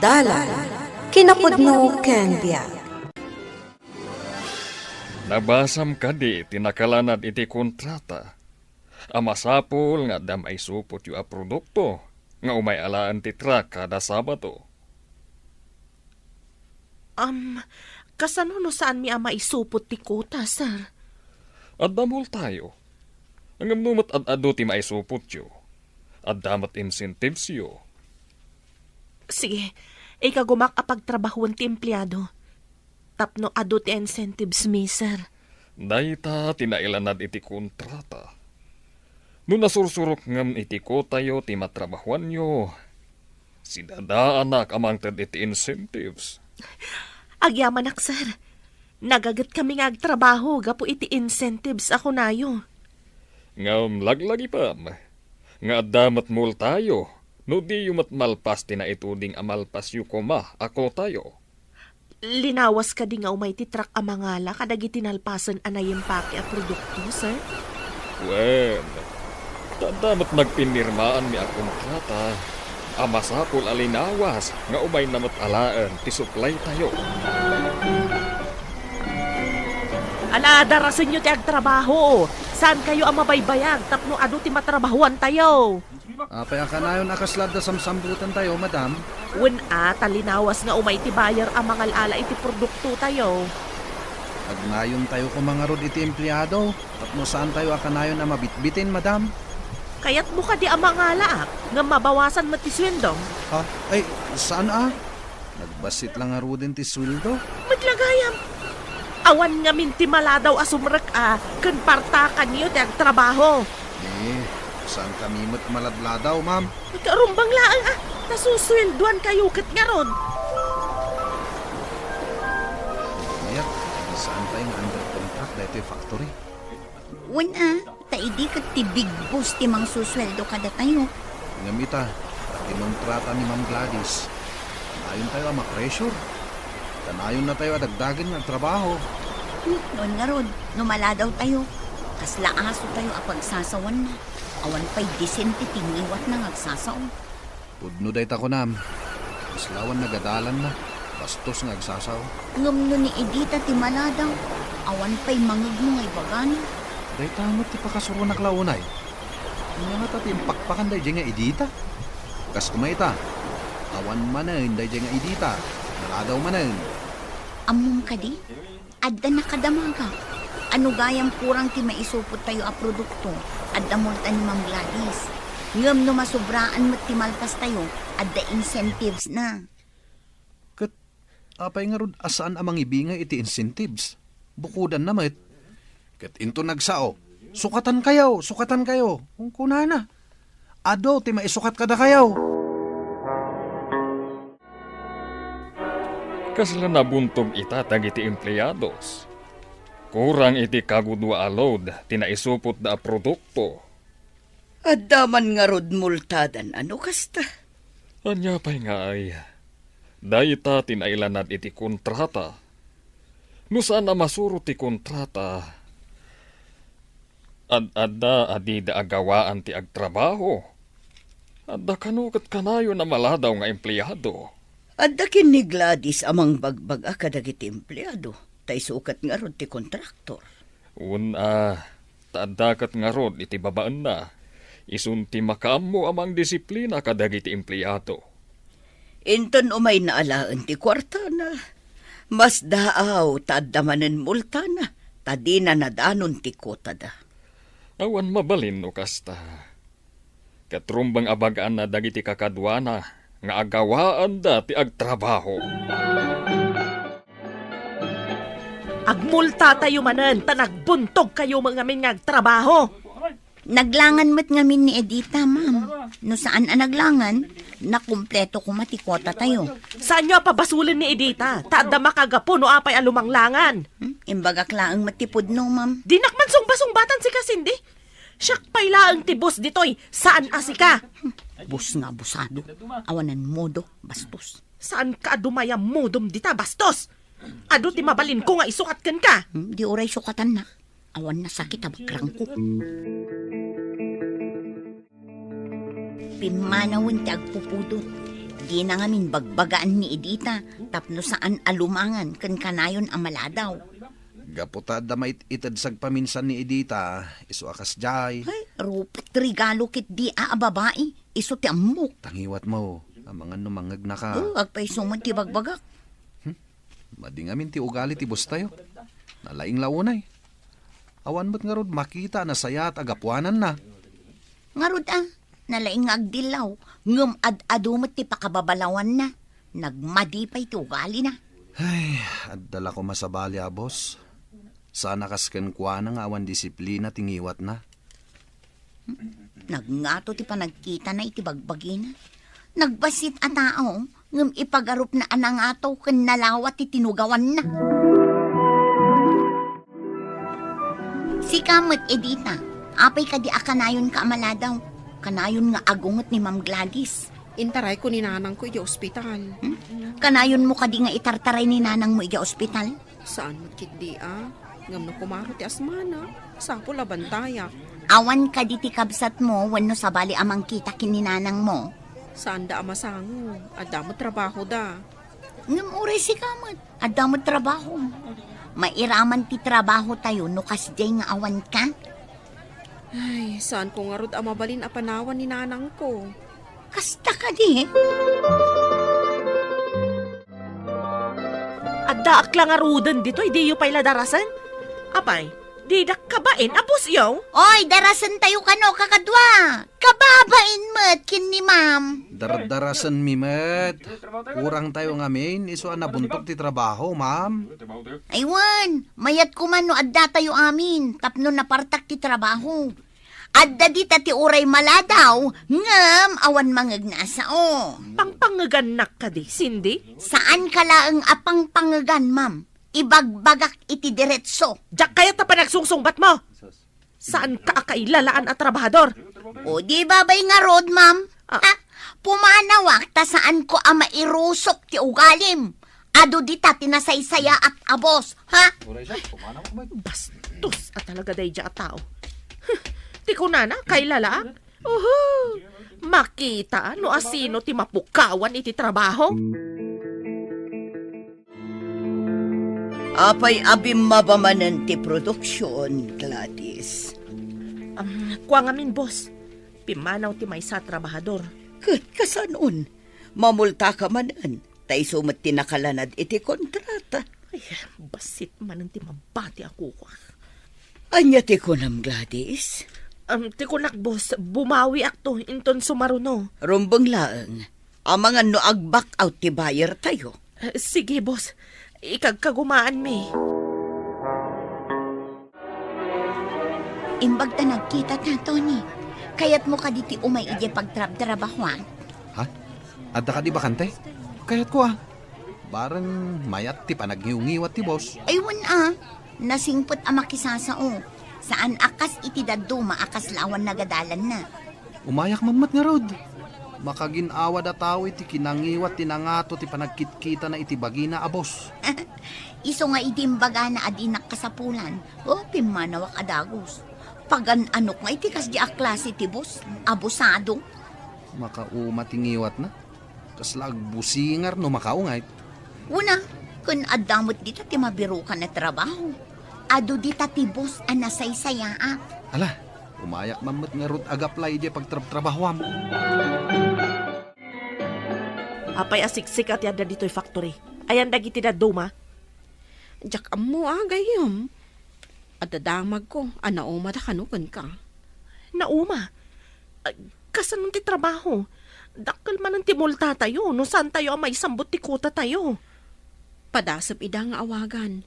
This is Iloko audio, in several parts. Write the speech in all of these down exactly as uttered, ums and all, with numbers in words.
Dalan, kinapudno ken biag. Nabasam kadi ti nakalanad iti kontrata a masapul nga adda maisupotyo a produkto nga umay alaen ti truck kada Sabado? Am, kasano no saanmi a maisupot ti kuota, sir? Adda multayo. Ngem no met ad-adu ti maisupotyo, adda met incentivesyo. Sige, ikagumak a pagtrabahoen ti empleado. Tapno adu ti incentives mi, sir. Dayta ti nailanad iti kontrata. No nasursurok ngem iti kuotayo ti matrabahoanyo, sidadaanak a mangted iti incentives. Agyamanak, sir. Nagagetkami nga agtrabaho gapu iti incentives a kunayo. Ngem laglagipem nga adda met multayo no diyo met malpas ti naituding a malpasyo koma a kuotayo. Linawas kadi nga umay ti truck a mangala kadagiti nalpasen a naimpake a produkto, sir? Wen, ta adda met nagpinirmaanmi a kontrata a masapul a linawas nga umayna met alaen ti supplytayo. Ala, darasenyo ti agtrabaho. Saankayo a mabaybayag tapno adu ti matrabahoantayo. Apay a kanayon a kasla adda samsambutantayo, madam? Wen a, ta linawas nga umay ti buyer a mangal-ala iti produktotayo. Agnayontayo koma ngarud iti empleado, tapno saantayo a kanayon a mabitbitin, madam. Kayatmo kadi a mangalaak ngem mabawasan met ti sueldom? Ha? Ay, saan a? Nagbassit la ngaruden ti sueldo. Met la gayam. Awan ngamin ti maladaw a sumrek a ken partakanyo ti agtrabaho. Eh, saankami met maladladaw, ma'am? Rumbeng laeng a, ta susueldoankayo ket ngarud. Mayat, saan pay nga under contract daytoy factory? Wen a, ta idi ket ti big boss ti mangsusueldo kadatayo. Ngem ita, ta kinontrata ni Ma'am Gladys, kanayontayo a ma-pressure. Kanayonnatayo a dagdagen nga agtrabaho. Hmm, wen ngarud, no maladawtayo, kasla asotayo a pagsasawanna. Awan pay disente ti ngiwatna nga agsasao. Pudno dayta kunam. Kasla awan nagadalanna. Bastos nga agsasao. Ngem no ni Edita ti maladaw, awan pay mangegmo nga ibagana. Dayta met ti pakasuronak la unay. Ania ngata ti impakpakan daydiay nga Edita? Kas koma ita, awan manen daydiay nga Edita. Maladaw manen. Ammom kadi? Adda nakadamaga. Ano gayam kurang ti maisupottayo a produkto, adda multa ni Ma'am Gladys. Ngem no masubraan met ti malpastayo, adda incentivesna. Ket apay ngarud a saan a mangibingay iti incentives? Bukodanna met. Ket inton nagsao, "Sukatankayo, sukatankayo," kunkunana. Adu ti maisukat kadakayo. Kasla nabuntog ita dagiti empleados. Kurang iti kagudua a load ti naisupotda a produkto. Adda man ngarud multadan a no kasta. Ania pay nga ay? Dayta ti nailanad iti kontrata. No saan a masuro ti kontrata, ad-adda a dida agawaan ti agtrabaho. Adda kano ket kanayon a maladaw nga empleado. Adda ken ni Gladys a mangbagbaga kadagiti empleado, ta isu ket ngarud ti kontraktor. Wen a, ta adda ket ngarud iti babaenna. Isun ti makaammo a mangdisiplina kadagiti empleado. Inton umayna alaen ti kuartana, masdaaw ta adda manen multana, ta dina nadanon ti kuotada. Awan mabalin no kasta. Ket rumbeng a bagaanna dagiti kakaduana nga agawaanda ti agtrabaho. Agmultatayo manen ta nagbuntogkayo met ngamin nga agtrabaho. Naglangan met ngamin ni Edita, ma'am. No saan a naglangan, nakumpleto koma ti kuotatayo. Saanyo a pabasolen ni Edita, ta adda makagapu no apay a lumanglangan. Hmm? Imbagak laeng met ti pudno, ma'am. Dinak man sungbasungbatan sika, Cindy. Siak pay laeng ti boss ditoy, saan a sika. Boss nga abusado. Awanan modo, bastos. Saanka a dumaya modom dita, bastos? Adu ti mabalinko nga isukat kenka. Hmm, di uray sukatanna. Awan nasakit a bakrangko. Pimmanawen ti agpupudot. Dina ngamin bagbagaan ni Edita tapno saan a lumangan ken kanayon a maladaw. Gapu ta adda mait-ited sagpaminsan ni Edita, isu a kasdiay. Ay, rupot regalo ketdi a babai, isu ti ammok. Tangiwat mo, amangan no mangegnaka. Oh, agpayso met ti bagbagak. Hmm? Madi ngamin ti ugali ti boss tayo. Nalaing la unay. Awan met ngarud makita a nasayaat a gapuananna. Ngarud a, nalaing nga agdillaw, ngem ad-adu met ti pakababalawanna. Nagmadi pay ti ugalina. Ay, adda la koma sabali a boss. Saan a kas kenkuana nga awan disiplina ti ngiwatna. Nagngato ti panagkitana iti bagbagina. Nagbassit a tao, ngem ipagarupna a nangato ken nalawa ti tinugawanna. Sika met, Edita, apay kadi a kanayonka a maladaw? Kanayon nga agunget ni Ma'am Gladys. Intarayko ni nanangko idiay ospital. Hmm? Kanayonmo kadi nga itartaray ni nanangmo idiay ospital? Saan met ketdi a, ngem no kumaro ti asmana, sapul a bantayak. Awan kadi ti kabsatmo wenno sabali a mangkita ken ni nanangmo? Saanda a masango, adda met trabahoda. Ngem uray sika met, adda met trabahom. Mairaman ti trabahotayo no kasdiay nga awanka? Ay, saanko ngarud a mabalin a panawan ni nanangko. Kasta kadi? Addaak la ngaruden ditoy, diyo pay la darasen? Apay, didak kabain a bossyo? Oy, darasentayo kano, kakadua. Kababain met ken ni ma'am. Dardarasenmi met. Kurangtayo ngamin, isu a nabuntok ti trabaho, ma'am. Ay wen, mayat koma no addatayo amin, tapno napartak ti trabaho. Adda dita ti uray maladaw, ngem awan mangegna a sao. Pangpangegannak kadi, Cindy? Saanka laeng a pangpangegan, ma'am. Ibagbagak iti diretso. Diak kayat a panagsungsungbatmo. Saanka a kailalaan a trabahador. O di babay ngarud, ma'am. Ah. Ha? Pumanawak ta saanko a mairusok ti ugalim. Adu dita ti nasaysayaat a boss, ha? Bastos a talaga daydiay a tao. Huh, ti kunana, kailalaak? Uhu! Makita no asino ti mapukawan iti trabaho. Apay a bimmaba manen ti produksion, Gladys? Am, kua ngamin, boss. Pimmanaw ti maysa a trabahador. Ket kasanon? Mamultaka manen, ta isu met ti nakalanad iti kontrata. Ay, bassit manen ti mabati a kukua. Ania ti kunam, Gladys? Am, ti kunak, boss, bumawiakto inton sumaruno. Rumbeng laeng. Amangan no ag-back out ti buyer tayo. Eh, sige, boss. Ikagkagumaanmi. Imbag ta nagkita ta, Tony. Kayatmo kadi ti umay idiay pagtrabtrabahoan? Ha? Adda kadi bakante? Kayatko a. Bareng mayat ti panagniwngiwat ti boss. Ay, wen a. Nasingpet a makisasao. Saan a kas iti dadduma a kasla awan nagadalanna. Umayak man met ngarud. Makagin-awad a tao iti kinangiwat ti nangato ti panagkitkitana iti bagina a boss. Isu nga idi imbagana a dinak kasapulan, o, pimmanawak a dagus. Pagan-anok nga iti kasdi a klase ti boss, abusado. Makauma ti ngiwatna. Kasla agbusingar no makaunget. Wen a, ken adda met dita ti mabirokan a trabaho. Adu dita ti boss a nasaysayaat. Ala, umayak man met ngarud a gapla idiay pagtrabtrabahoam. Apay a siksika ti adda ditoy factory? Ayan dagiti dadduma? Diak ammo a, gayyem. Adda damagko a naumada kano kenka. Nauma? Ay, kasano ti trabaho? Dakkel manen ti multatayo no saantayo a maisambut ti kutatayo. Padasep ida nga awagan.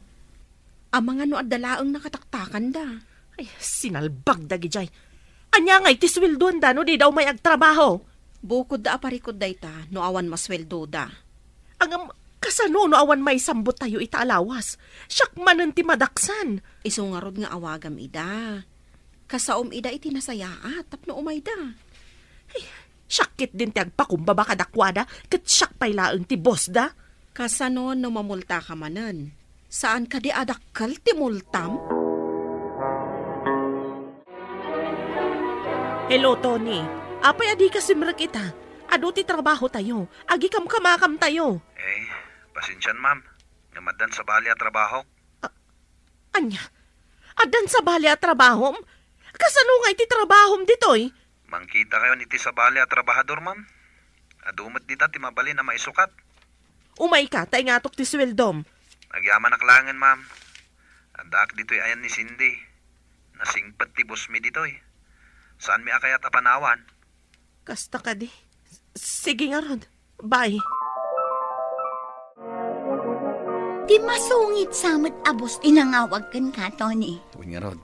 Amangan no adda laeng nakataktakanda. Ay, sinalbag dagidiay. Ania ngay ti sueldoanda no dida umay agtrabaho? Bukodda a parikut dayta no awan masueldoda. Ngem, kasano no awan maisambut tayo ita a lawas? Siak manen ti madaksan. Isu ngarud nga awagam ida. Kasaom ida iti nasayaat tapno umayda. Ay, siak ketdin ti agpakumbaba kadakuada, ket siak pay laeng ti bossda. Kasano no mamultaka manen? Saan kadi a dakkel ti multam? Hello, Tony. Apay a dika simrek ita? Adu ti trabahotayo. Agikamkamakamtayo. Eh, pasensian, ma'am. Ngem addan sabali a trabahok. A-, ania? Addan sabali a trabahom? Kasano nga iti trabahom ditoy? Mangkitakayon iti sabali a trabahador, ma'am. Adu met dita ti mabalin a maisukat. Umayka, ta ingatok ti sueldom. Agyamanak laengen, ma'am. Addaak ditoy ayan ni Cindy. Nasingpet ti bossmi ditoy. Saanmi a kayat a panawan. Kasta kadi. Sige ngarud. Bye. Ti masungit sa met a boss ti nangawag kenka, Tony. Wen ngarud,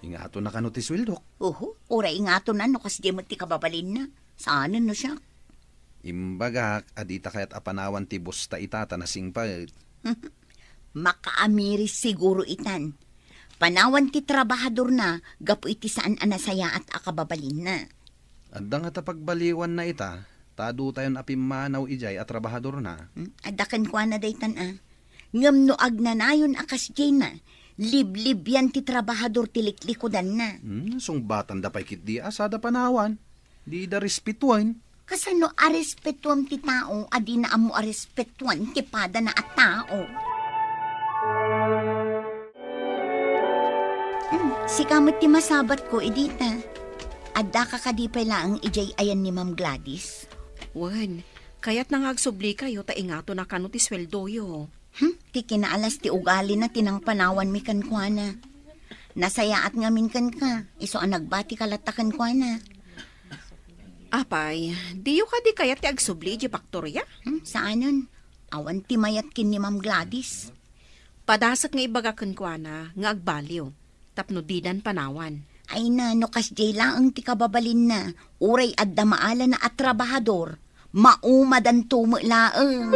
ingaton na kano ti sueldok? Oho, uray ingaton na no kasdi met ti kababalinna. Saanen no siak? Imbagak a dita kayat a panawan ti boss ta ita ta nasingpet. Makaamiris siguro itan. Panawan ti trabahadorna gapu iti saan a nasayaat a kababalinna. Adda ngata pagbaliwanna ita, ta adutayon a pimmanaw idiay a trabahadorna. Hmm, adda kenkuana daytan a. Ngem no agnanayon a kasdiayna, liblibian ti trabahador ti liklikudanna. Hmm, sungbatanda pay ketdi a sada panawan. Dida respetuan. Kasano a respetuam ti tao a dina ammo a respetuan ti padana a tao? Hmm, sika met ti masabatko, Edita. Addaka kadi pay laeng idiay ayan ni Ma'am Gladys? Wen, kayatna nga agsublikayo ta ingaton a kano ti sueldoyo. Hmm, ti kinaalas ti ugalina ti nangpanawanmi kenkuana. Nasayaat ngamin kenka, isu a nagbatika latta kenkuana. Apay, diyo kadi kayat ti agsubli idiay paktoria? Hmm, saanen. Awan ti mayat ken ni Ma'am Gladys. Padasek nga ibaga kenkuana nga agbaliw tapno didan panawan. Ay na, no kasdiay laeng ti kababalinna, uray adda maalana a trabahador, maumadanto met laeng.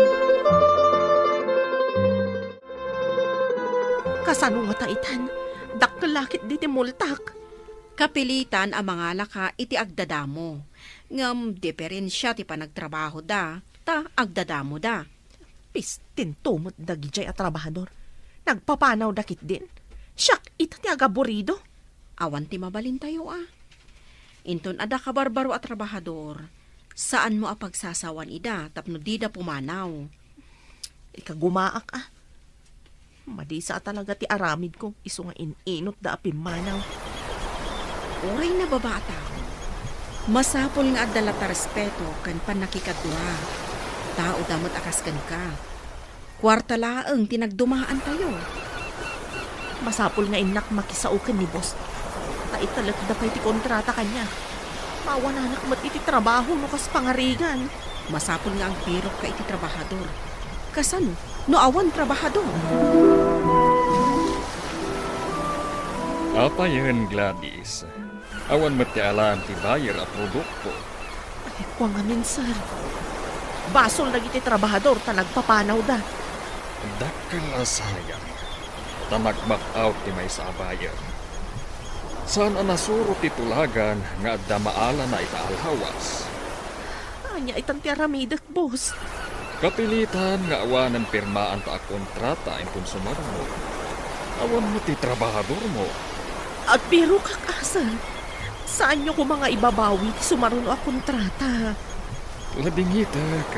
Kasano ngata itan? Dakkel la ketdi ti multak. Kapilitan a mangalaka iti agdadamo. Ngem diferensia ti panagtrabahoda, ta agdadamoda. Pistinto met dagidiay a trabahador. Nagpapanawda ketdin. Siak ita ti agaburido. Awan ti mabalintayo a. Inton adda kabarbaro a trabahador, saanmo a pagsasawan ida tapno dida pumanaw. Ikagumaak a. Madisa a talaga ti aramidko, isu nga in-inotda a pimmanaw. Uray nababa a tao, masapul nga adda latta respeto ken pannakikadua. Taoda met a kas kenka. Kuarta laeng ti nagdumaantayo. Masapul nga innak makisao ken ni boss. Ta italekda pay ti kontrata kaniak. Mawananak met iti trabaho no kas pangarigan. Masapul nga agbirokka iti trabahador. Kasano no awan trabahador? Apayen, Gladys. Awan met ti alan ti buyer a produkto. Ay, kua ngamin, sir. Basol dagiti trabahador ta nagpapanawda. Dakkel a sayang. Ta nag-back out ti maysa a buyer. Saan a nasuro ti tulagan nga adda maalana ita a lawas. Ania itan ti aramidek, boss? Kapilitan nga awanen pirmaanta a kontrata inton sumaruno. Awan met ti trabahadormo. Agbirokak a, sir. Saanyo koma nga ibabawi ti sumaruno a kontrata. Ladingitek.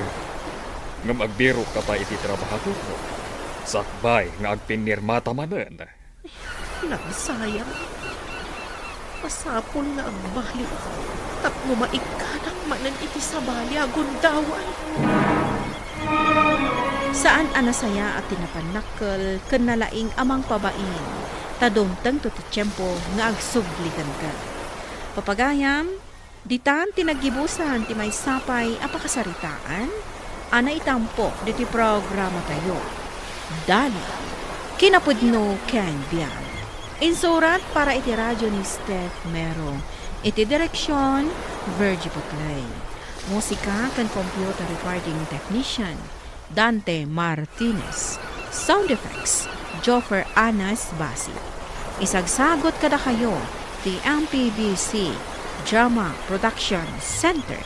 Ngem agbirokka pay iti trabahadormo. Sakbay nga agpinnirmata manen. Nagsayang. Masapul nga agbaliw tapno maikkanak manen iti sabali a gundaway. Saan a nasayaat ti napannakkel ken nalaing a mangpabain, ta dumtengto ti tiempo nga agsubli kenka. Papagayam, ditan ti naggibusan ti maysa pay a pakasaritaan a naitampo ditoy programatayo. Dali, kinapudno ken biag. Insurat para iti radyo ni Steph Mero. Iti direksion, Virgie Putlay. Musika ken computer recording technician, Dante Martinez. Sound effects, Joffer Anas Basi. Isagsagut kadakayo ti M P B C Drama Production Center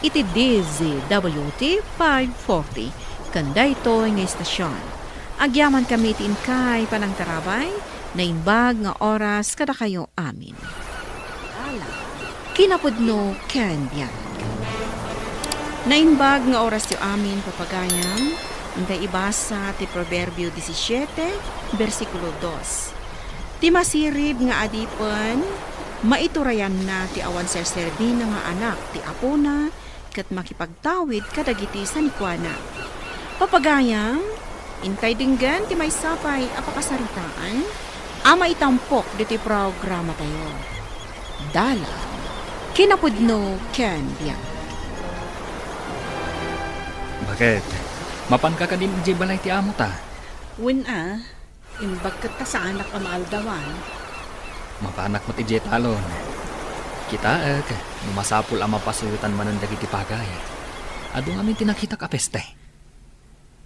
iti D Z W T five forty ken daytoy nga istasyon. Agyamankami iti inkay panangtarabay, naimbag nga oras kadakayo amin. Ala, kinapudno ken biag. Naimbag nga orasyo amin, papagayam, intay ibasa ti Proverbio disisiete, bersikulo dos. Ti masirib nga adipen, maiturayanna ti awan serserbina nga anak ti apona, ket makipagtawid kadagiti sanikuana. Papagayam, intay denggen ti maysa pay a pakasaritaan a maitampok ditoy programatayo. Dalan, kinapudno ken biag. Baket, mapanka kadin idiay balay ti amota? Wen a, imbag ket ta saanak a maaldawan. Mapanak met idiay talon. Kitaek, no masapul a mapasuyotan manen dagiti pagay. Adu ngamin ti nakitak a peste.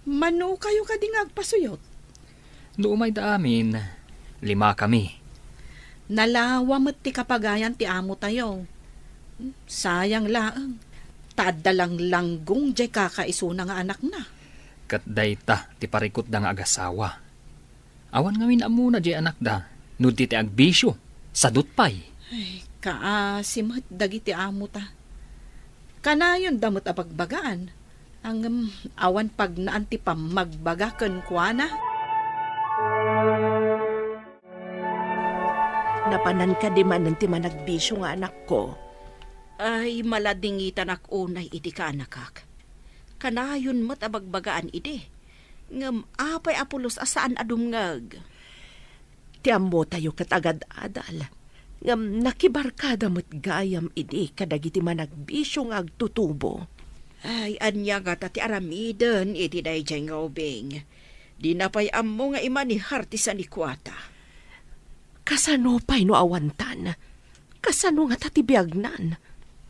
Manokayo kadi nga agpasuyot? No umayda amin, limakami. Nalawa met ti kapagayan ti amotayo. Sayang laeng, ta adda langlanggung diay kakaisuna nga anakna. Ket dayta ti parikutda nga agasawa. Awan ngamin ammona diay anakda, no di ti agbisio, sadut pay. Ay, kaasi met dagiti amota. Kanayonda met a bagbagaan. Ngem awan pagnaan ti pammagbaga kenkuana. Napanan kadi manen ti managbisio nga anakko? Ay, maladingitanak unay iti kaanakak. Kanayon met a bagbagaan idi. Ngem apay a pulos a saan a dumngeg? Ti ammotayo ket agad-adal, ngem nakibarkada met gayam idi kadagiti managbisio nga agtutubo. Ay, ania ngata ti aramiden iti daydiay nga ubing? Dina pay ammo nga imanihar ti sanikuata. Kasano pay no awantan? Kasano ngata ti biagnan?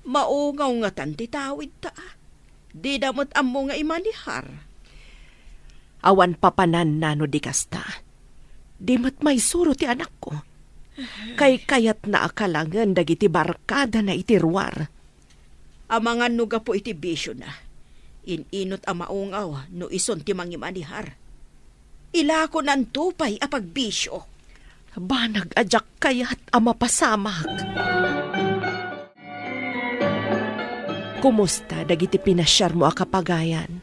Maungaw ngatan ti tawidta. Dida met ammo nga imanihar. Awan papananna no di kasta. Di met maisuro ti anakko. Kaykayatna a kalangen dagiti barkadana iti ruar. Amangan no gapu iti bisiona. In-inot a maungaw no isun ti mangimanihar. Ilakonanto pay a pagbisio. Banag a diak kayat a mapasamak. Kumusta dagiti pinasiarmo a kapagayan?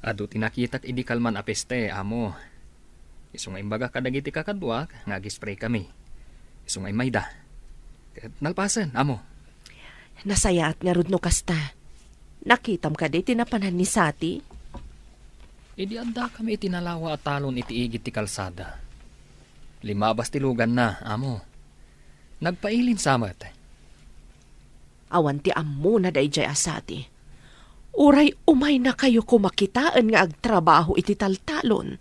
Adu ti nakitak idi kalman a peste, amo. Isu nga imbagak kadagiti kakaduak nga ag-spray kami. Isu nga immayda. Ket nalpasen, amo. Nasayaat ngarud no kasta. Nakitam kadi ti napanan ni Sati? Idi addakami iti nalawa a talon iti igid ti kalsada. Limabas ti luganna, amo. Nagpailin sa met. Awan ti ammona daydiay a Sati. Uray umaynakayo koma kitaen nga agtrabaho iti taltalon.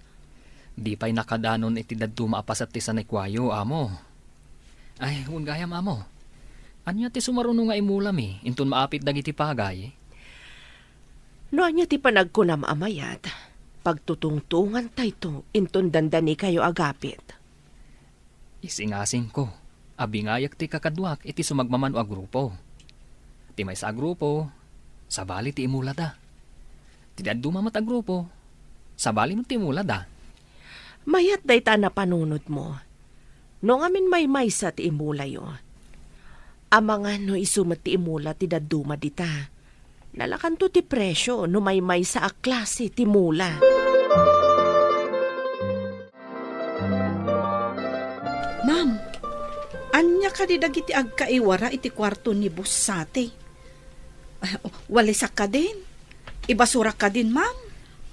Di pay nakadanon iti dadduma a paset ti sanikuayo, amo. Ay, wen gayam, amo. Ania ti sumaruno nga imulami inton maapit dagiti pagay? No ania ti panagkunam a mayat, pagtutungtungantayto inton dandanikayo agapit. Isingasingko a bingayek ti kakaduak iti sumagmamano a grupo. Ti maysa a grupo, sabali ti imulada. Ti dadduma met a grupo, sabali met ti imulada. Mayat dayta a napanunotmo. No ngamin maymaysa ti imulayo, amangan no isu met ti imula ti dadduma dita. Nalakanto ti presio no maymaysa a klase ti mula. Ma'am, ania kadi dagiti agkaiwara iti kuarto ni Boss Sati? Ah, walisak kadin? Ibasurak kadin, ma'am?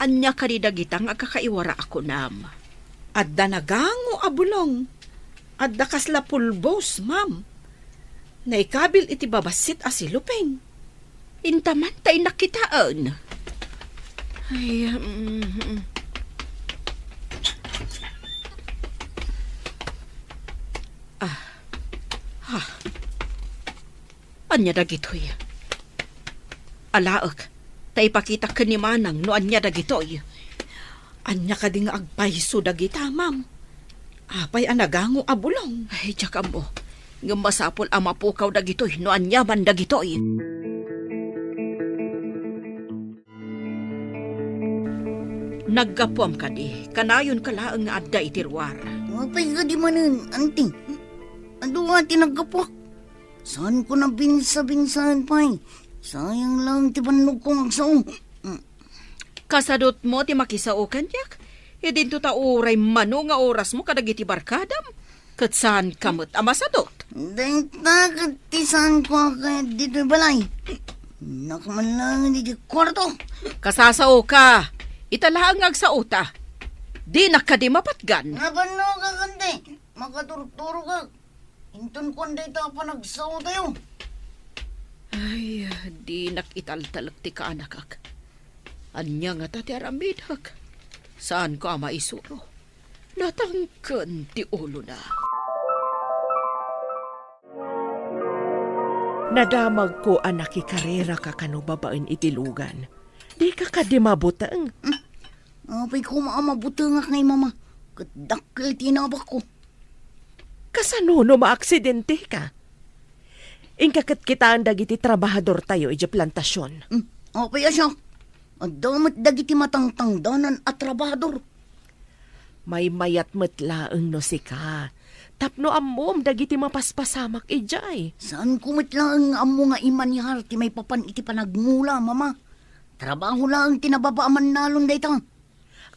Ania kadi dagita nga agkakaiwara a kunam? Adda nagango a bulong. Adda kasla pulbos, ma'am. Naikabil iti babassit a siluping. Intaman ta innak kitaen. Ay, mm, mm. Ah. Ha. Ania dagitoy? Alaek, ta ipakitak ken ni Manang no ania dagitoy. Ania kadi nga agpayso dagita, ma'am? Apay a nagango a bulong? Ay, diak ammo. Ngem masapul a mapukaw dagitoy no ania man dagitoy. Naggapuam kadi, kanayonka laeng nga adda iti ruar. Apay kadi manen, anti? Adu a ti naggapuak. Saanko nabinsa-binsaen pay. Sayang lang ti bannogko nga agsao. Kasadutmo ti makisao kaniak? Idinto ta uray mano nga orasmo kadagiti barkadam, ket saanka met a masadut. Dayta ket ti saanko a kayat ditoy balay. Innak man laeng iti kuarto. Kasasaoka. Ita laeng nga agsaota. Dinak kadi mapatgan. Nabanno ka, kundi makaturturogak. Inton kuan dayta a panagsaotayo. Ay, dinak italtalek ti kaanakak. Ania ngata ti aramidek? Saanko a maisuro. Natangken ti ulona. Nadamagko a nakikareraka kano babaen iti lugan. Dika kadi mabuteng. Hmm. Apay koma a mabutengak ngay, Mama. Ket dakkel ti inabakko. Kasano no maaksidenteka? Inka ket kitaen dagiti trabahadortayo idiay plantasion. Hmm, apay a siak? Adda met dagiti matangtangdanan a trabahador. Maymayat met laeng no sika, tapno ammom dagiti mapaspasamak idiay. Saanko met laeng nga ammo nga imanihar ti maipapan iti panagmula, Mama. Trabaho laeng ti nababa a mannalon dayta.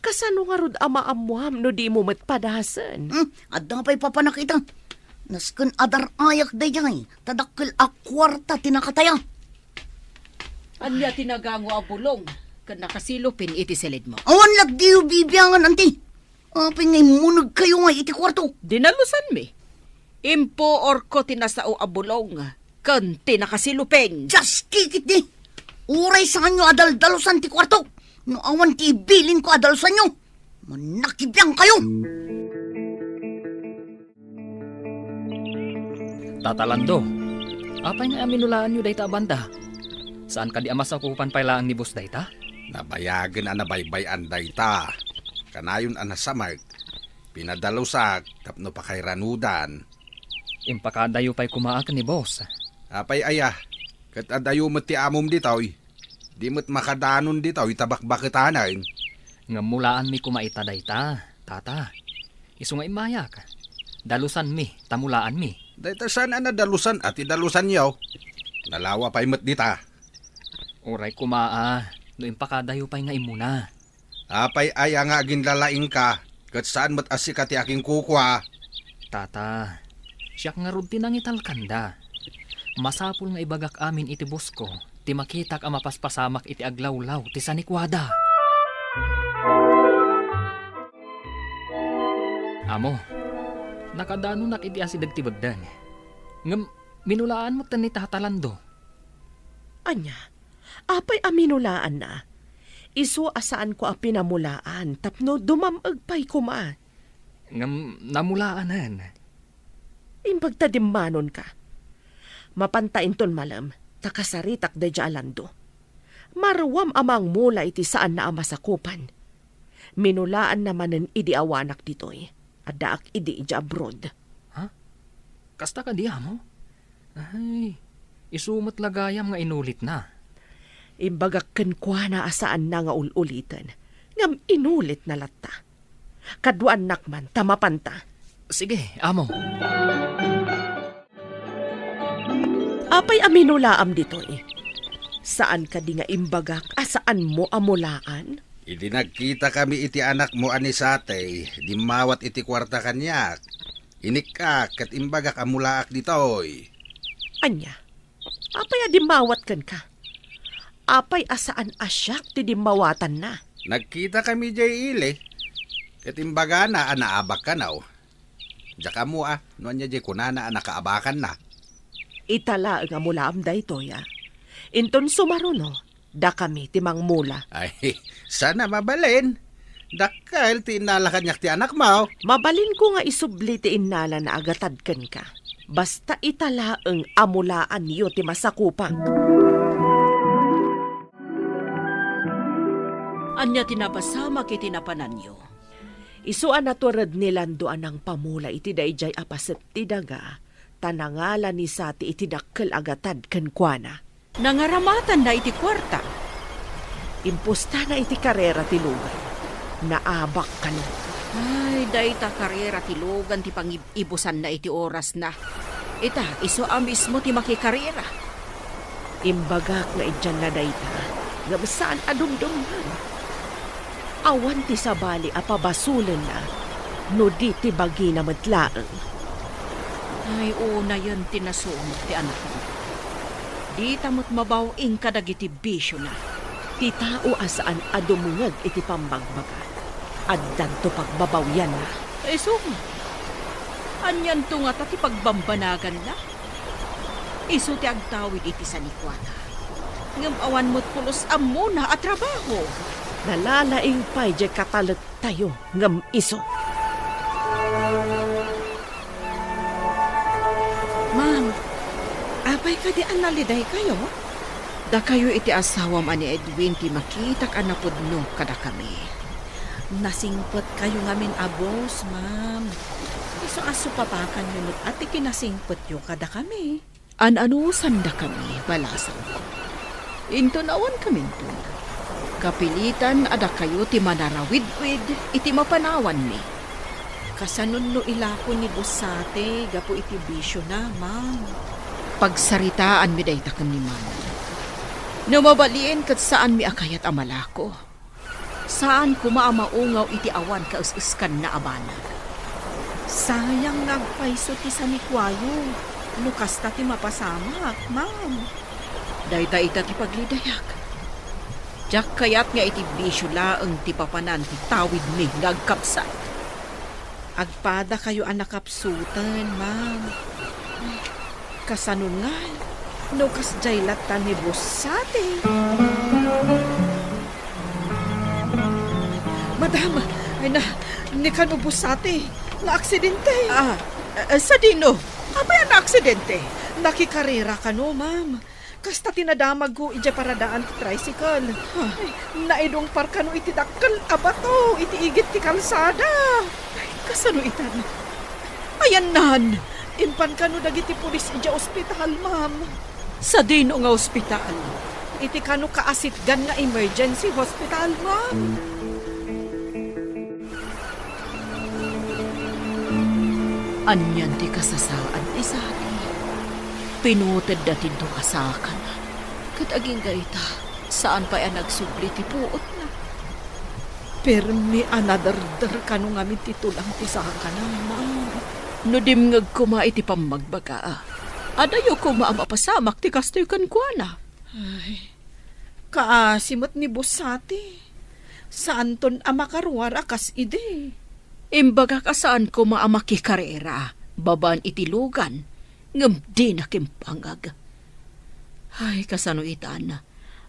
Kasano ngarud a maammoam no dimo met padasen? Hmm, adda pay papanak ita. Nasken a dar-ayak daydiay, ta dakkel a kuarta ti nakataya. Ania ti nagango a bulong ken nakasilupin iti silidmo? Awan lagdiyo bibiangan, anti. Apay nga immunegkayo nga iti kuarto? Dinalusanmi. Impuorko ti nasao a bulong ken ti nakasilupin. Dios, kikitdi! Uray saanyo a daldalusan ti kuarto. No awan ti ibilinko a dalusanyo, manakibiangkayo! Tata Lando, apay nga aminulaanyo dayta a banda? Saan kadi a masakupan pay laeng ni boss dayta? Nabayagen a nabaybay-an dayta. Kanayon a nasamek, pinadalusak tapno pakairanudan. Impakadayo pay koma a ken ni boss. Apay aya, ket adayo met ti amom ditoy. Di met makadanon ditoy ta bakbaketanen. Ngem mulaanmi koma ita dayta, tata. Isu nga immayak. Dalusanmi, ta mulaanmi. Dayta saan a nadalusan a ti dalusanyo. Nalawa pay met dita. Uray koma a, no impakadayo pay nga immuna. Apay aya nga aginlalaingka, ket saan met a sika ti akinkukua? Tata, siak ngarud ti nangitalkanda. Masapul nga ibagak amin iti boss ko ti makitak a mapaspasamak iti aglawlaw ti sanikuada. Amo, nakadanonak iti asideg ti beddeng. Ngem minulaan metten ni Tata Lando. Ania? Apay a minulaanna? Isu a saanko a pinamulaan tapno dumam-eg pay koma. Ngem namulaanen. Imbag ta dimmanonka. Mapanta inton malem, ta kasaritak daydiay a Lando. Maruam a mangmula iti saanna a masakupan. Minulaanna manen idi awanak ditoy. Addaak idi idiay abroad. Ha? Kasta kadi, amo? Ay, isu met la gayam nga inulitna. Imbagak kenkuana a saanna nga ul-uliten, ngem inulitna latta. Kaduaannak man ta mapanta. Sige, amo. Apay a minulaam ditoy? Saan kadi nga imbagak a saanmo a mulaan? Idi nagkitakami iti anakmo a ni Sate, dimmawat iti kuarta kaniak. Inikka ket imbagak a mulaak ditoy. Ania? Apay a dimmawat kenka? Apay a saan a siak ti dimmawatanna? Nagkitakami diay ili, ket imbagana a naabak kano. Diak ammo a no ania diay kunana a nakaabakanna. Ita laeng a mulaam daytoy a. Inton sumaruno, dakami ti mangmula. Ay, saan a mabalin. Dakkel ti innala kaniak ti anakmo. Mabalinko nga isubli ti innalana a gatad kenka. Basta ita laeng a mulaanyo ti masakupak. Ania ti napasamak iti napananyo? Isu a natured ni Lando a nangpamula iti daydiay a paset ti daga, ta nangala ni Sati iti dakkel a gatad kenkuana. Nangaramatanna iti kuarta. Impustana iti karera ti lugan. Naabak kano. Ay, dayta karera ti lugan ti pangib-ibusanna iti orasna. Ita, isu a mismo ti makikarera. Imbagak nga idianna dayta, ngem saan a dumdumngeg. Awan ti sabali a pabasolenna no di ti bagina met laeng. Ay, unayen ti nasungit ti anakmo. Dita met mabaw-ing kadagiti bisiona. Ti tao a saan a dumngeg iti pammagbaga, addanto pagbabawianna. Isu, anianto ngata ti pagbambanaganna? Isu ti agtawid iti sanikuana, ngem awan met pulos ammona a trabaho. Nalalaing pay diay katalektayo ngem isu. Ma'am, apay kadi a nalidaykayo? Dakayo iti asawam a ni Edwin ti makitak a napudno kadakami. Nasingpetkayo ngamin a boss, ma'am. Isu a supapakanyo met a ti kinasingpetyo kadakami. An-anusandakami, balasangko. Inton awankaminton, kapilitan a dakayo ti manarawidwid iti mapanawanmi. Kasanon no ilako ni Boss Sate gapu iti bisiona, ma'am. Pagsaritaanmi dayta ken ni Manang. No mabalin ket saanmi a kayat a malako. Saan koma a maungaw iti awan kaes-eskanna a banag. Sayang nga agpayso ti sanikuayo no kasta ti mapasamak, ma'am. Dayta ita ti paglidayak. Diak kayat nga iti bisio laeng ti papanan ti tawidmi nga agkabsat. Agpadakayo a nakapsuten, ma'am. Kasano ngay no kasdiay latta ni Boss Sate? Madam, ay na, ni kano Boss Sate, naaksidente. Ah, eh, sadino? Apay a naaksidente? Nakikarera kano, ma'am. Kasta ti nadamagko idiay paradaan ti tricycle. Ay, naidungpar kano iti dakkel a bato iti igid ti kalsada. Ay, kasano itan? Ayannan, impan kano dagiti pulis idiay ospital, ma'am. Sadino nga ospital? Iti kano kaasitgan nga emergency hospital, ma'am. Anian ti kasasaad ni Sati? Pinutedda ti dua a sakana. Ket agingga ita, saan pay a nagsubli ti puotna. Permi a naderder kano ngamin ti tulang ti sakana, ma'am. No dimngeg koma iti pammagbaga, adayo koma a mapasamak ti kastoy kenkuana. Ay, kaasi met ni Boss Sati. Saanton a makaruar a kas idi. Imbagak a saan koma a makikarera babaen iti lugan, ngem dina kimpangag. Ay, kasano itan?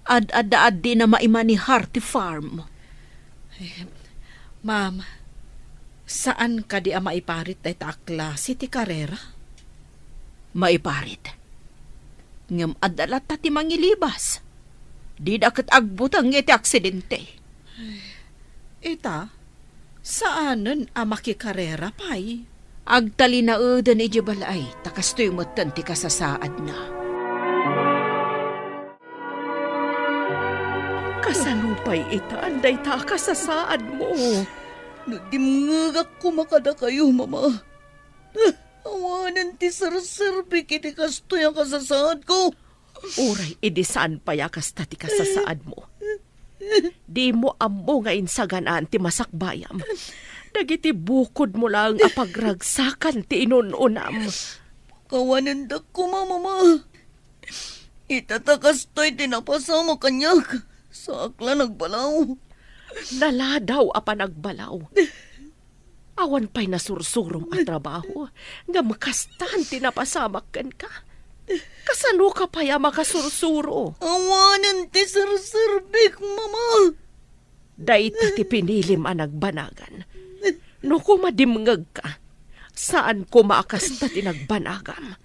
Ad-adda a dina maimanihar ti farm. Eh, ma'am, saan kadi a maiparit dayta a klase ti karera? Maiparit. Ngem adda latta ti mangilibas. Dida ket agbuteng iti aksidente. Ita, saanen a makikarera pay. Agtalinaeden idiay balaay, ta kastoy metten ti kasasaadna. Kasano pay itan dayta a kasasaadmo? No dimngegak koma kadakayo, Mama. Awanen ti serserbik iti kastoy a kasasaadko. Uray idi saan pay a kasta ti kasasaadmo. Dimo ammo nga insaganaan ti masakbayam. Dagiti bukodmo laeng a pagragsakan ti inun-unam. Pakawanendak koma, Mama. Ita ta kastoy ti napasamak kaniak. Saak la nagbalaw. Naladaw a panagbalaw. Awan pay nasursurom a trabaho, ngem kastan ti napasamak kenka. Kasano ka pay a makasursuro? Awanen ti serserbik, Mama. Dayta ti pinilim a nagbanagan. No koma dimngegka, saan koma a kasta ti nagbanagam.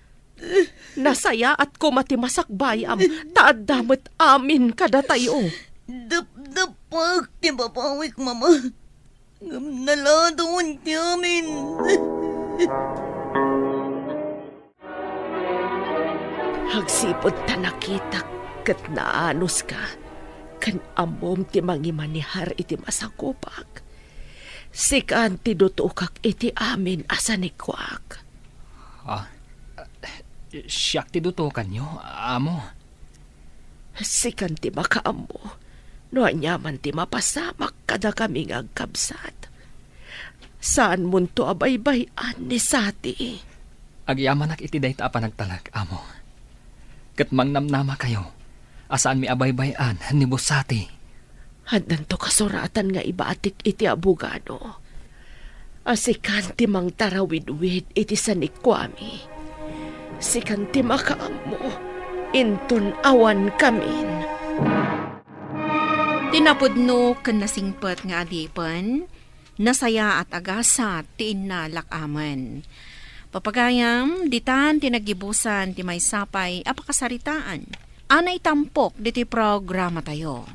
Nasayaat koma ti masakbayam, ta adda met amin kadatayo. Dapdapag ti papawik, Mama. Ngem naladawan ti amin. Agsipud ta nakitak ket naanuska, ken ammom ti mangimanihar iti masakupak. Sikan ti dutokak iti amin a sanikuak. Ah, siak ti dutokanyo, amo. Sikan ti makaammo no aniaman ti mapasamak kadakami nga agkabsat. Saanmonto a baybay-an ni Sati. Agyamanak iti dayta a panagtalek, amo. Ket mangnamnamakayo a saanmi a baybay-an ni Boss Sati. Addanto kasuratan nga ibatik iti abogado a sikan ti mangtarawidwid iti sanikuami. Sikan ti makaammo inton awankamin. Ti napudno ken nasingpet nga adipen, nasayaat a gasat ti innalak amin. Papagayam, ditan ti naggibusan ti maysa pay a pakasaritaan a naitampok ditoy programatayo.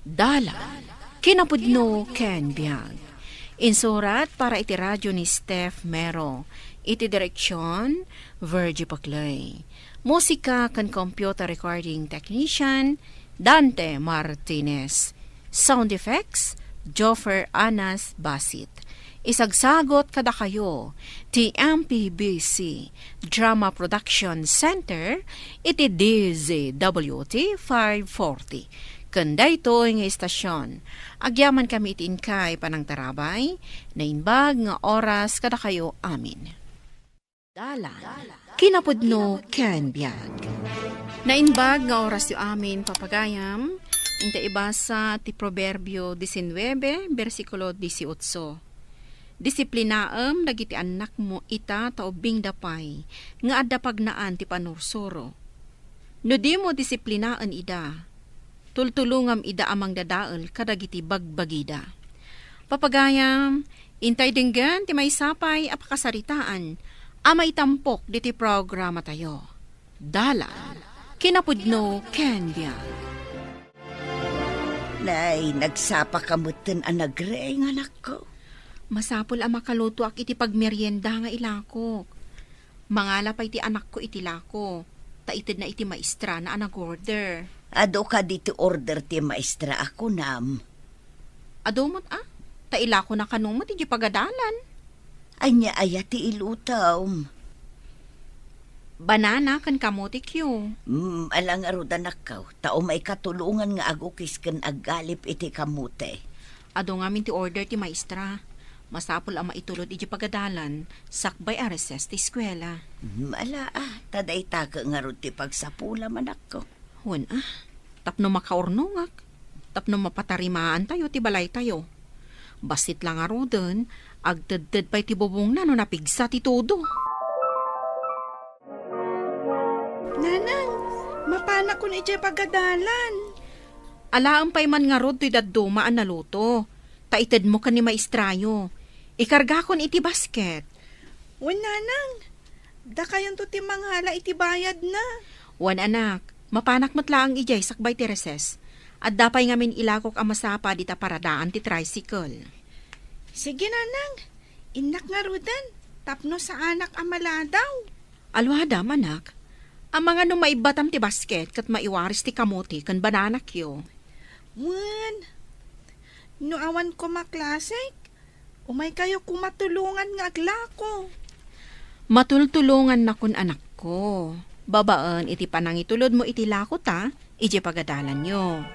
Dalan, kinapudno ken biag. Insurat para iti radio ni Steph Mero. Iti direksyon, Virgie Paclay. Musika ken computer recording technician, Dante Martinez. Sound effects, Joffer Anas Basit. Isagsagot kadakayo ti M P B C Drama Production Center iti D Z W T five forty. Ken daytoy nga istasyon, agyamankami iti inkay panangtarabay, naimbag nga oras kadakayo amin. Dalan, kinapudno ken biag. Naimbag nga orasyo amin, papagayam, inta ibasa ti Proverbio diecinuebe, bersikulo dieciocho. Disiplinaem dagiti annakmo ita ta ubbingda pay nga adda pagnaan ti pannursuro. No dimo disiplinaen ida, tultulongam ida a mangdadael kadagiti bagbagida. Papagayam, intay denggen ti maysa pay a pakasaritaan a maitampok ditoy programatayo. Dalan, kinapudno ken biag. Nay, nagsapaka metten a nagreeng, anakko. Masapul a makalutoak iti pagmerienda nga ilakok. Mangala pay ti anakko iti lako, ta itedna iti maestrana a nag-order. Adu kadi ti order ti maestra a kunam? Adu met a, ta ilakona kano met idiay pagadalan. Ania aya ti ilutom? Banana ken kamote, Q. Mm, ala ngarud, anakko, ta umayka tulongan nga agukis ken aggalip iti kamote. Adu ngamin ti order ti maestra. Masapul a maitulod idiay pagadalan, sakbay a recess ti eskuela. Mm, ala a, ta dayta ket ngarud ti pagsapulam, anakko. Wen a, tapno makaurnongak, tapno mapatarimaantayo ti balaytayo. Bassit la ngaruden, agtedted pay ti bubongna no napigsa ti todo. Nanang, mapanakon idiay pagadalan. Alaem pay man ngarud toy dadduma a naluto, ta itedmo ken ni maestrayo. Ikargakon iti basket. Wen, Nanang, dakayonto ti mangala iti bayadna. Wen, anak, mapanak met laeng idiay sakbay ti recess. Adda pay ngamin ilakok a masapa dita paradaan ti tricycle. Sige, Nanang, innak ngaruden, tapno saanak a maladaw. Aluadam, anak. Amangan no maibbatam ti basket ket maiwaris ti kamote ken bananakyo. Wen, no awan koma klasek, umaykayo koma tulongan nga aglako. Matultulongannakon, anakko, babaen iti panangitulodmo iti lako ta idiay pagadalanyo.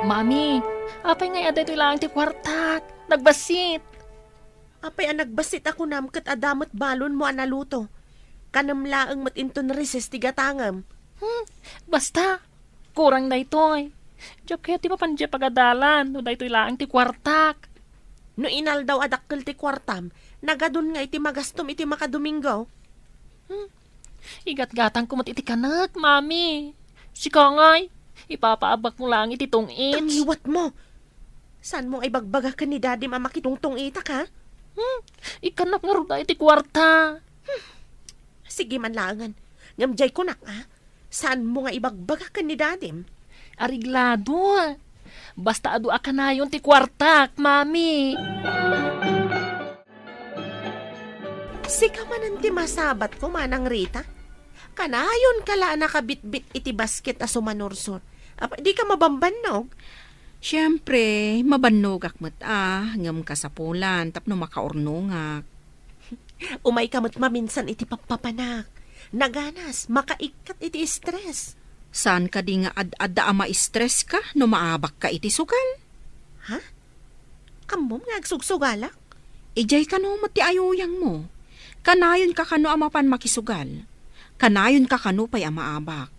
Mami, apay ngay adda itoy laeng ti kuartak? Nagbassit. Apay a nagbassit a kunam ket adda met balonmo a naluto? Kanem laeng met inton recess ti gatangem. Hmm, basta, kurang daytoy. Diak kayat ti mapan idiay pagadalan no daytoy laeng ti kuartak. No inaldaw a dakkel ti kuartam, nagadun nga iti magastom iti makadomingo. Hmm, igatgatangko met iti kanek, Mami. Sika ngay, ipapaabakmo laeng iti tong-its. Tangiwatmo. Saanmo nga ibagbaga ken ni Dadim a makitungtong-itak, ha? Hmm, ikkannak ngarud iti kuarta. Hmm. Sige man laengen. Ngem diay kunak, a, saanmo nga ibagbaga ken ni Dadim? Areglado. Basta adu a kanayon ti kuartak, Mami. Sika manen ti masabatko, Manang Rita. Kanayonka la a nakabitbit iti basket a sumanursor. Apay, dika mabanbannog? Siempre, mabannogak met a, ngem kasapulan tapno makaurnongak. Umayka met maminsan iti pappapanak. Naganas, makaikkat iti stress. Saan kadi nga ad-adda a ma-stress ka no maabak ka iti sugal? Ha? Ammom nga agsugsugalak? Idiay kano met ti ayuyang mo. Kanayon ka kano a mapan makisugal. Kanayon ka kano pay a maabak.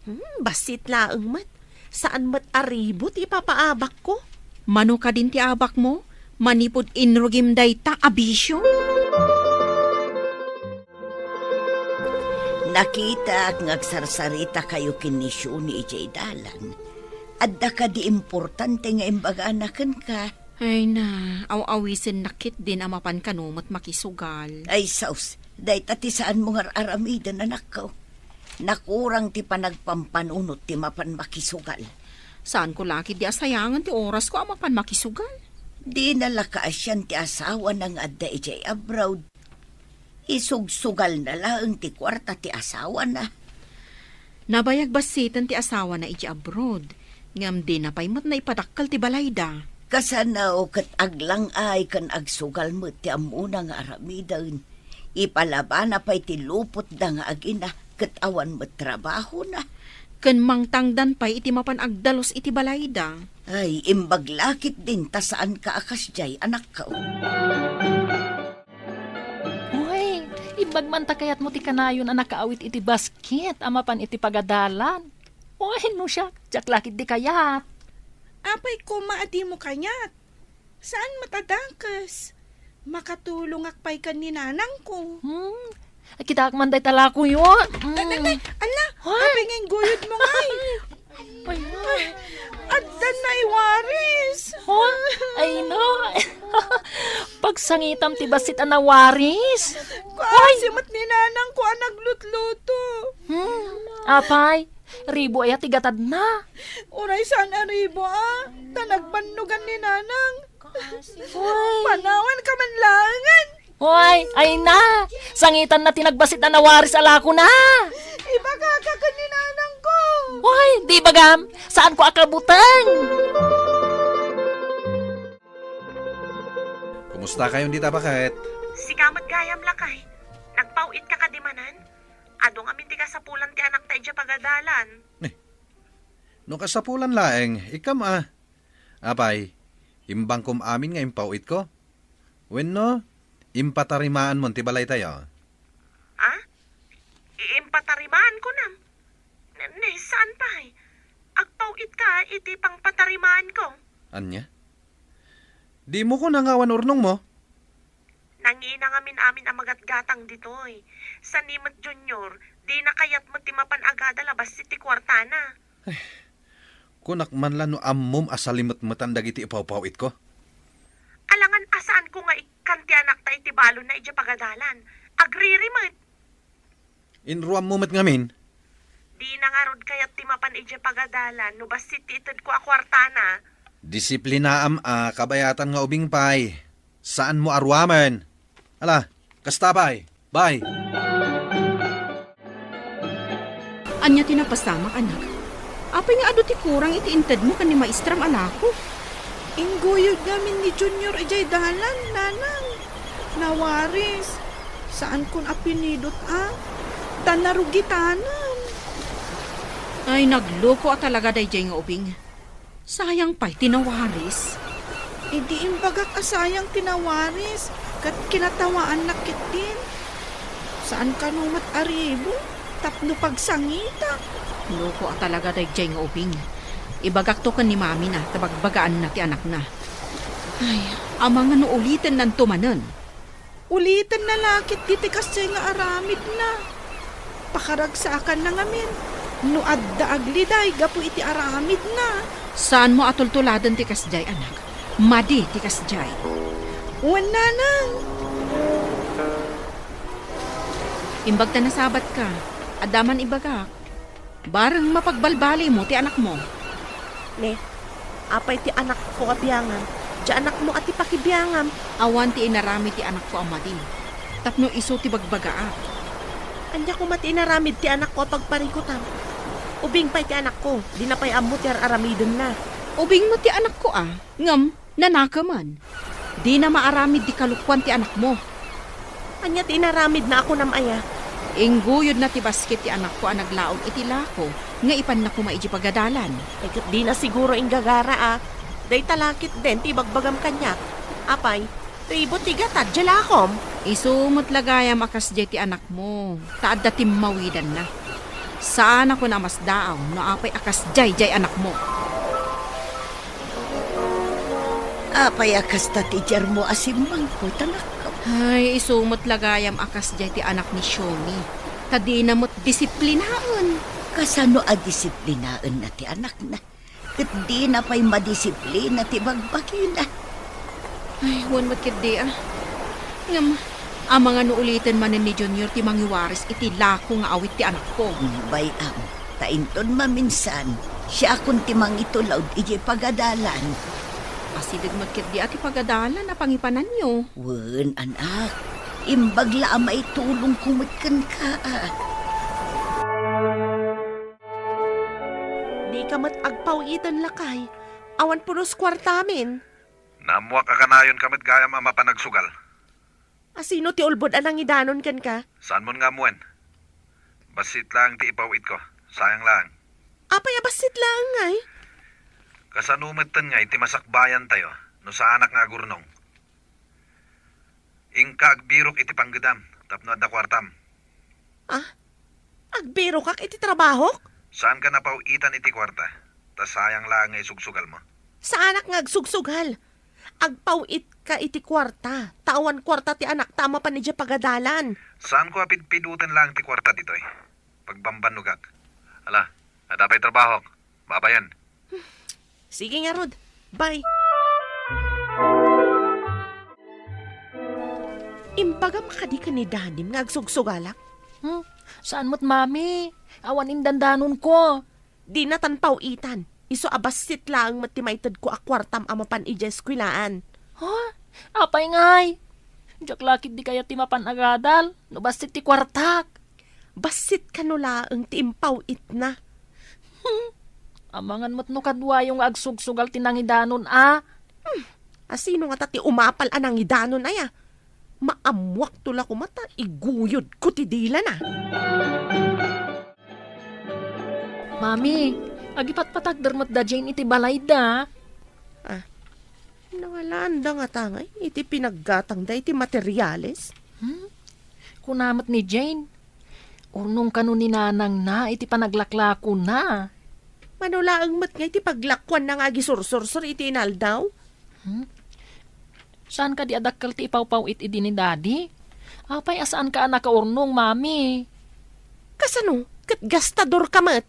Hmm, bassit laeng met. Saan met a ribo ti ipapaabak ko? Mano kadin ti abak mo? Manipud inrugim dayta a bisio? Nakitak nga agsarsarita kayo ken ni Shuni idiay dalan. Adda kadi importante nga imbagana kenka? Ay na, aw-awisen nakit din a mapan kano met makisugal. Ay, sus, dayta ti saan mo nga ar-aramiden, anakko. Nakurang ti panagpampanunot ti mapan makisugal. Saan ko lakit di asayangan ti oras ko a mapan makisugal. Di na la kaasian ti asawa na nga adda idiay abroad. Isugsugal na laeng ti kuarta ti asawana. Nabayag bassiten ti asawana iti abroad, ngem dina pay met naipadakkel ti balayda. Kasano ket aglang-ay ken agsugal met ti ammona nga aramiden. Ipalabana pay ti lupotda nga agina ket awan met trabahona. Ken mangtangdan pay iti mapan agdalus iti balayda. Ay, imbag lakit din ta saan ka a kasdiay, anakko. Uy, imbag man ta kayatmo ti kanayon a nakaawit iti basket a mapan iti pagadalan. Uy, no siak, diak lakit di kayat. Apay koma a dimo kayat? Saan met a dakes? Makatulongak pay ken ni nanangko. Hmm, kitaak man dayta lakoyo. Hmm. Ala, apay nga ingguyod mo ngay? Ay, ay. Adda nawaris. Oh, ay na. Pagsangitam ti bassit a nawaris. Kaasi met ni nanangko a naglutluto. Hmm, apay, ribo aya ti gatadna? Uray saan a ribo a, ta nagbannogan ni nanang. Uy. Panawan ka man laengen. Uy, ay na! Sangitan na ti nagbassit a nawaris a lakona! Ibagaka ken ni nanangko! Uy, di bagam! Saan ko a kabuteng! Kumusta kayon dita, baket? Sika met gayam, lakay. Nagpaw-it ka kadi manen? Adu ngamin ti kasapulan ti anakta idiay pagadalan. Eh, no kasapulan laeng, ikam a. Apay, imbangkom amin nga impaw-itko? Wenno, impatarimaanmon ti balaytayo? A? Iimpatarimaanko nam? Ne, ne, saan pay? Agpaw-itka iti pangpatarimaanko. Ania? Dimo kuna nga awan urnongmo? Nangina ngamin amin a magatgatang ditoy. Saan ni met Junior, dina kayat met ti mapan agadal a bassit ti kuartana. Kunak man la no ammom a salimetmetan dagiti ipawpaw-itko. Alangan a saanko nga ikkan ti anakta iti balonna idiay pagadalan. Agriri met. Inruammo met ngamin? Dina ngarud kayat ti mapan idiay pagadalan no bassit ti itedko a kuartana. Disiplinaam a kabayatan nga ubing pay. Saanmo a ruamen. Ala, kasta pay. Bye. Ania ti napasamak, anak? Apay nga adu ti kurang iti intedmo ken ni maestram a lako? Ingguyod ngamin ni Junior idiay dalan, nanang. Nawaris. Saankon a pinidot a. Ta narugitanan. Ay, nagloko a talaga daydiay nga ubing. Sayang pay ti nawaris. Idi imbagak a sayang ti nawaris, ket kinatawaannak ketdin. Saan kano met a ribo tapno pagsangitak. Loko a talaga daydiay nga ubing. Ibagakto ken ni mamina ta bagbagaanna ti anakna. Ay, amangan no ulitennanto manen. Ulitenna la ketdi ti kasdiay nga aramidna. Pakaragsakanna ngamin no adda agliday gapu iti aramidna. Saanmo a tultuladen ti kasdiay, anak. Madi ti kasdiay. Wen, nanang. Imbag ta nasabatka, adda man ibagak. Bareng mapagbalbalimo ti anakmo. Ne, apay ti anakko a biangam? Ti anakmo a ti pakibiangam. Awan ti inaramid ti anakko a madi, tapno isu ti bagbagaak. Ania koma ti inaramid ti anakko a pagparikutam? Ubing pay ti anakko, dina pay ammo ti ar-aramidenna. Ubing met ti anakko a, ngem nanakeman. Dina maaramid ti kalokuan ti anakmo. Ania ti inaramidna a kunam aya? Ingguyodna ti basket ti anakko a naglaom iti lako nga ipanna koma idiay pagadalan. Ay, ket dina siguro inggagara a. Dayta la ketdin ti ibagbagam kaniak. Apay, ribo ti gatad diay lakom. Isu met la gayam a kasdiay ti anakmo, ta adda timmawidanna. Saanakon a masdaaw no apay a kasdiay diay anakmo. Apay a kasta ti diarmo a simmangpet, anakko? Ay, isu met la gayam a kasdiay ti anak ni Xiaomi. Ta dina met disiplinaen. Kasano a disiplinaenna ti anakna? Ket dina pay madisiplina ti bagbagina. Ay, wen met ketdi a. Ngem, amangan no uliten manen ni Junior ti mangiwaris iti lako nga awit ti anakko. Bay-am, ta inton maminsan, siakon ti mangitulod idiay pagadalan. Asideg met ketdi a ti pagadalan a pangipananyo. Wen, anak, imbag la a maitulongko met kenka a. Dika met agpaw-iten, lakay. Awan pulos kuartamin. Naammoak a kanayonka met gayam a mapan agsugal. A, sino ti ulbod a nangidanon kenka? Saanmon nga ammoen. Bassit laeng ti ipaw-itko. Sayang laeng. Apay a bassit laeng ngay? Kasano metten ngay ti masakbayantayo no saanak nga agurnong? Inka agbirok iti panggedam tapno adda kuartam. Ah? Agbirokak iti trabahok? Saanka napaw-itan iti kuarta, ta sayang laeng nga isugsugalmo. Saanak nga agsugsugal. Agpaw-itka iti kuarta, ta awan kuarta ti anakta a mapan idiay pagadalan. Saanko a pidpidoten laeng ti kuarta ditoy. Pagbambannogak. Ala, adda pay trabahok. Babayen. Sige ngarud. Bye. Imbagam kadi ken ni Dadim nga agsugsugalak? Hmm? Saan met, Mami? Awan indandanonko. Dinatan paw-itan. Isu a bassit laeng met ti maitedko a kuartam a mapan idiay eskuelaan. Ha? Apay ngay? Diak la ketdi kayat ti mapan agadal no bassit ti kuartak. Bassit kano laeng ti impaw-itna. Hmm. Amangan met no kaduayo nga agsugsugal ti nangidanon a. Hmm. A, sino ngata ti umapal a nangidanon aya? Maammuakto la koma ta iguyodko ti dilana. Mami, agipatpatakder met da Jane iti balayda. Ah, nangalaanda ngata ngay iti pinaggatangda iti materiales? Hmm? Kuna met ni Jane, urnong kano ni nanangna iti panaglaklakona. Mano laeng met ngay ti paglakuanna nga agisursursor iti inaldaw? Hmm? Saan kadi a dakkel ti ipawpaw-it idi ni Daddy? Apay a saanka a nakaurnong, Mami? Kasano? Ket gastador ka met?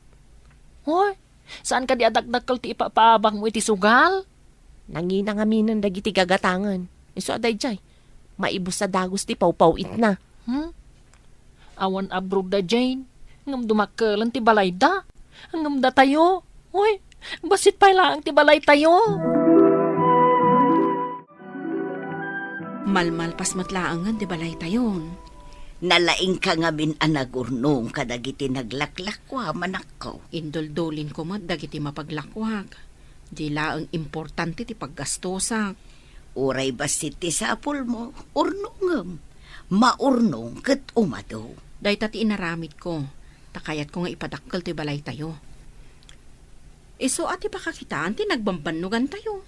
Hoy, saan kadi a dakdakkel ti ipapaabakmo iti sugal? Nangina ngaminen dagiti gagatangen. Isu a daydiay, maibus a dagus ti pawpaw-itna. Hmm? Awan abroad da Jane, ngem dumakkelen ti balayda. Ngem datayo, uy, bassit pay laeng ti balaytayo. Malmalpas met laengen ti balaytayon. Nalaingka ngamin a nagurnong kadagiti naglaklakua, manakko. Induldulinko met dagiti mapaglakuak. Di laeng importante ti paggastosak. Uray bassit ti sapulmo, urnongem. Maurnong ket umadu. Dayta ti inaramidko, ta kayatko nga ipadakkel ti balaytayo. Isu a ti pakakitaan ti nagbambannogantayo.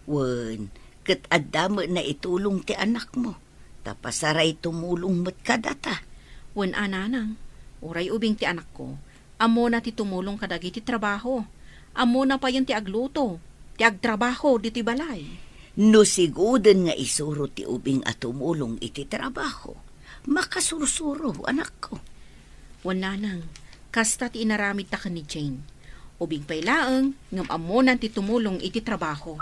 Wen, ket adda met naitulong ti anakmo, ta pasaray tumulong met kadata. Wen a, nanang, uray ubing ti anakko, ammona ti tumulong kadagiti trabaho. Ammona payen ti agluto, ti agtrabaho ditoy balay. No siguden nga isuro ti ubing a tumulong iti trabaho, makasursuro, anakko. Wen, nanang, kasta ti inaramidta ken ni Jane. Ubing pay laeng, ngem ammona ti tumulong iti trabaho.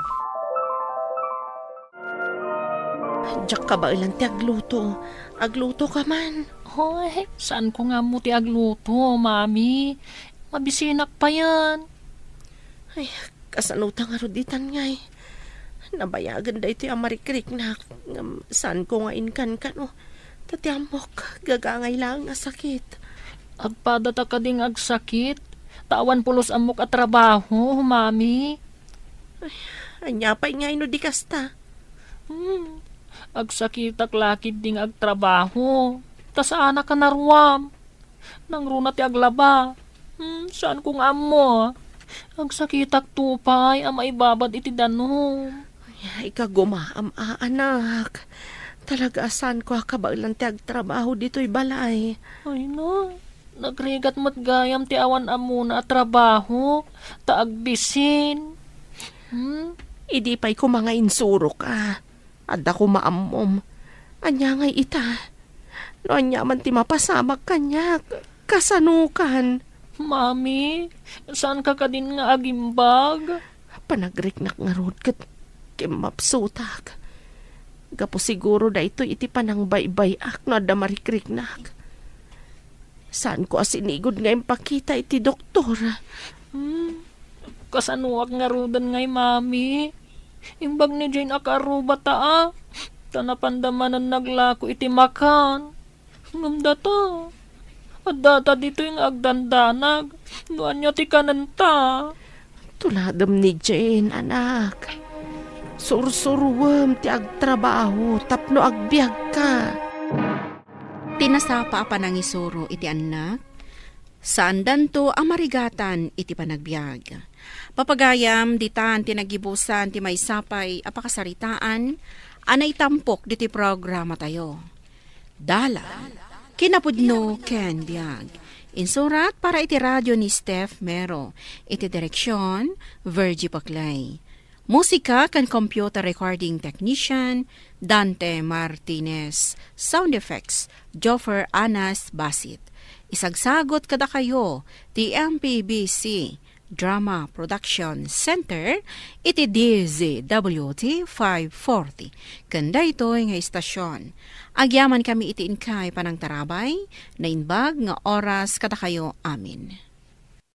Diak kabaelan ti agluto. Agluto ka man. Hoy, saanko nga ammo ti agluto, Mami. Mabisinak payen. Ay, kasano ta ngarud itan ngay? Nabayagen daytoy a marikriknak, ngem saanko nga inkankano. Ta ti ammok, gagangay laeng a sakit. Agpadata kadi nga agsakit? Ta awan pulos ammok a trabaho, Mami. Ay, ania pay ngay no di kasta? Hmm, agsakitak la ketdi nga agtrabaho. Ta saanak a naruam. Nangruna ti aglaba. Hmm, saanko nga ammo. Agsakitak to pay a maibabad iti danum. Ay, ikagumaam a, anak. Talaga a saanko a kabaelan ti agtrabaho ditoy balay. Ay na, nagrigat met gayam ti awan ammona a trabaho, ta agbisin. Hmm? Idi pay koma nga insurok a. Adda koma ammom. Ania ngay ita? No ania man ti mapasamak kaniak, kasanokan? Mami, saanka kadin nga agimbag? Panagriknak ngarud ket kimmapsutak. Gapu siguro daytoy iti panangbaybay-ak no adda marikriknak. Saanko a sinigud nga impakita iti doktor. Hmm, kasanoak ngaruden ngay, Mami? Imbag ni Jane a kaarrubata a. Ta napanda manen naglako iti makan. Ngem data, addata ditoy nga agdandanag no ania ti kanenta. Tuladem ni Jane, anak. Sursuruem ti agtrabaho tapno agbiagka. Ti nasapa a panangisuro iti annak, saandanto a marigatan iti panagbiag. Papagayam, ditan ti naggibusan ti maysa pay a pakasaritaan a naitampok ditoy programatayo. Dalan, kinapudno ken biag. Insurat para iti radio ni Steph Mero. Iti direksyon, Virgie Paclay. Musika ken computer recording technician, Dante Martinez. Sound effects, Joffer Anas Basit. Isagsagot kadakayo ti M P B C Drama Production Center iti D Z W T five forty. Ken daytoy nga istasyon, agyaman kami iti inkay panangtarabay, naimbag nga oras kadakayo amin.